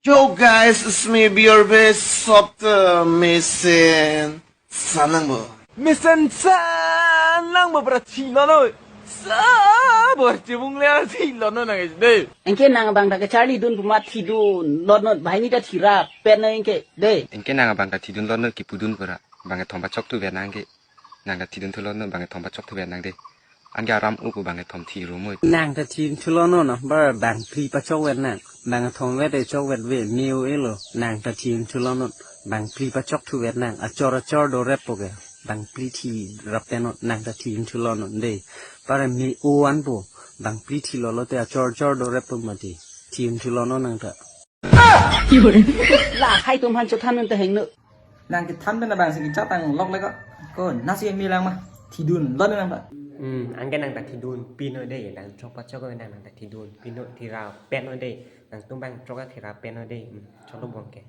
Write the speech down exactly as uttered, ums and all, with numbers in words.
Yo guys, it's me, B R B Soft Mesen. Sanangbo. Mesen sanangbo pra thilo noi. Sabo chibung le thilo noi nang de. Anke nang abang ta kacharlidun pu ma thidunlot non, banghini ta thirap pen noi anke de. Anke nang abang ta thidunlot non, kipudun pura. Bangkethom pachok thuvet nang ke. Nang ta thidun thulot non, bangkethom pachok thuvet nang de. Anke aram upu bangkethom thi ro moi. Nang ta thidun thulot non, bar bangphli pachok vet nang. Bangkethom vet e chok vet ve, me-o-e lo. Nang ta thidun thulot non, bangphli pachok thuvet nang. Achor achor do rep po ke. Bangphli thirap pen non, nang ta thidun thulot non de. Para me-o-an po. Bangphli thilolo te achor achor do rep po mati. Thidun thulot non nang ta. Lahai atum aphan chothan un ta hingno. Nang kethan pen abang si kachatang lok le ko. Ko nasi mi lang ma. Thidunlot nang ta. Hmm, anke nang ta thidunpi noi de, nang chok pachok ko nang, nang ta thidunpi noi, thirap pen noi de. Nangtum bang chok thirap pen noi de. Hmm, choklo bong ke.